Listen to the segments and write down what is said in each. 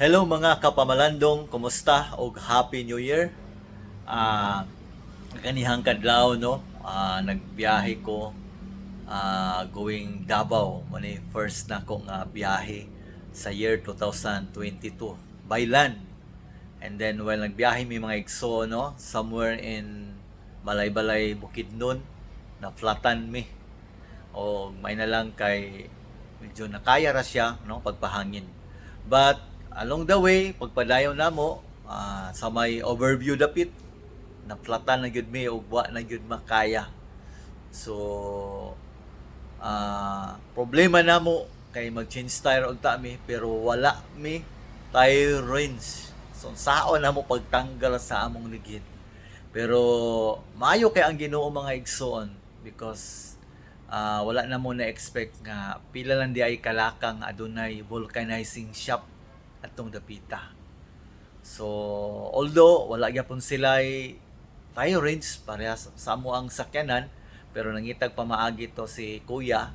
Hello, mga kapamalandong, kumusta og Happy New Year. Kanihang kadlaw, no, nagbiyahe ko going Davao. Mao ni first na ko nga biyahe sa year 2022 by land. And then while nagbiyahe mi, mga igsoon, no, somewhere in Malaybalay, Bukidnon, na flatan mi. O may na lang kay medyo nakaya ra siya, no, pagpahangin. But along the way, pagpadayon namo sa may overview dapit, naplatan na gyud mi ug wa na gyud makaya. So problema namo kay mag-change tire unta mi, pero wala mi tire wrench. So unsaon namo pagtanggal sa among ligid? Pero maayo kay ang Ginoo, mga igsoon, because wala na mo na-expect nga pila lang di ay kalakang adunay vulcanizing shop atong dapita. So, although wala gyapon sila tire wrench parehas sa amo ang sakyanan, pero nangitag pamaagi to si kuya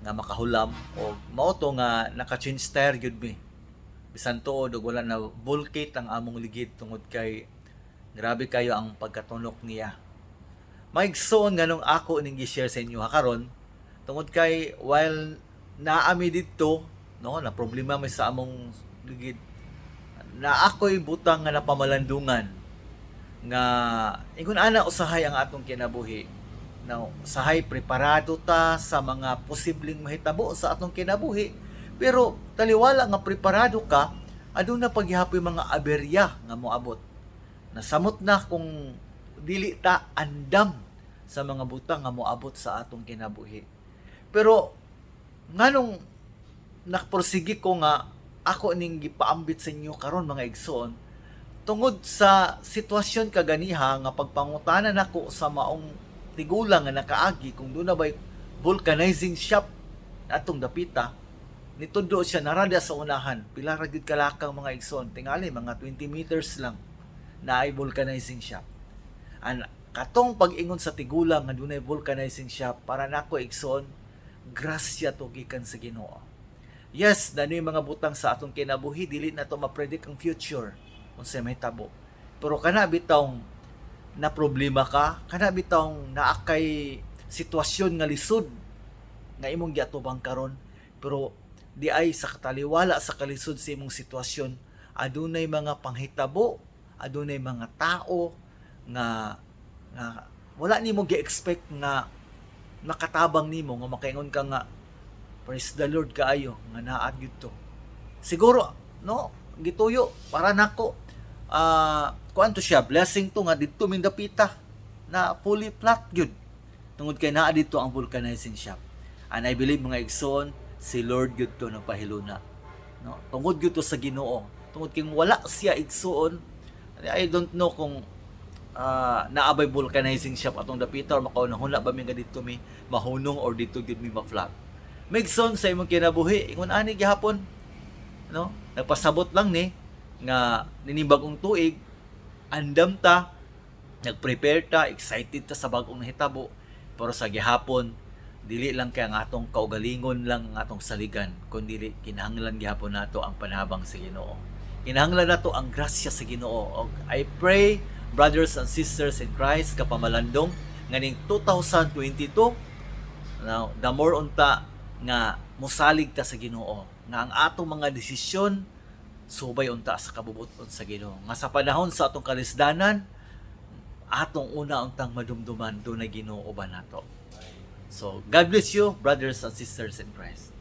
nga makahulam og mao to nga naka-change tire gyud mi. Bisan tuod og wala na vulcate ang among ligid tungod kay grabe kayo ang pagkatunok niya. Maigsoon, nganong ako ning gi-share sa inyo ha karon, tungod kay while naa mi didto, no, na problema may sa among ligid, na ako'y butang nga napamalandungan nga ingon ana usahay ang atong kinabuhi. Now, usahay preparado ta sa mga posibleng mahitabo sa atong kinabuhi, pero taliwala nga preparado ka, aduna pagihapon mga aberya nga moabot. Nasamot na kung dili ta andam sa mga butang nga moabot sa atong kinabuhi. Pero nganong nakaporsige ko nga ako ning gipaambit sa inyo karon, mga igsoon, tungod sa sitwasyon kaganiha nga pagpangutana nako sa maong tigulang nga nakaagi kung duna ba'y vulcanizing shop atong dapita, nitudo siya narada sa unahan. Pila ra gyud kalakang, mga igsoon, tingali mga 20 meters lang na ay vulcanizing shop. An katong pag-ingon sa tigulang nga dunay vulcanizing shop, para nako, igsoon, grasya to gikan sa Ginoo. Yes, dano yung mga butang sa atong kinabuhi, dili na to ma-predict ang future unsay mahitabo. Pero kana bitawng na problema ka, kana bitawng naa kay sitwasyon nga lisod nga imong giatubang karon, pero di ay sa kataliwala sa kalisod sa imong sitwasyon, adunay mga panghitabo, adunay mga tao nga nga wala nimo gi-expect nga nakatabang nimo, nga makaingon ka nga, "Praise the Lord kaayo nga naa gyud to." Siguro, no, gituyo para nako, kuan to siya, blessing to nga didto ming dapita na fully flat gyud tungod kay naa didto ang vulcanizing shop. And I believe, mga igsoon, si Lord gyud to nagpahiluna, no, tungod gyud to sa Ginoo, tungod kay wala siya, igsoon, I don't know kung naa bay vulcanizing shop atong dapita or makaunahuna ba mi nga didto mi mahunong or didto gyud mi ma-flat. Migson sa imong kinabuhi, ingon ani gihapon, no, nagpasabot lang ni nga nining bagong tuig, andam ta, nagprepare ta, excited ta sa bagong nahitabo, pero sa gihapon dili lang kay ang atong kaugalingon lang ang atong saligan, kundi kinahanglan gihapon nato ang panabang sa Ginoo, kinahanglan nato ang grasya sa Ginoo. Og I pray, brothers and sisters in Christ, kapamalandong, nga ning 2022 now, the more unta nga mosalig ta sa Ginoo, nga ang atong mga desisyon subay unta sa kabubut-on sa Ginoo, nga sa panahon sa atong kalisdanan, atong una untang madumduman, dunay Ginoo uban nato. So God bless you, brothers and sisters in Christ.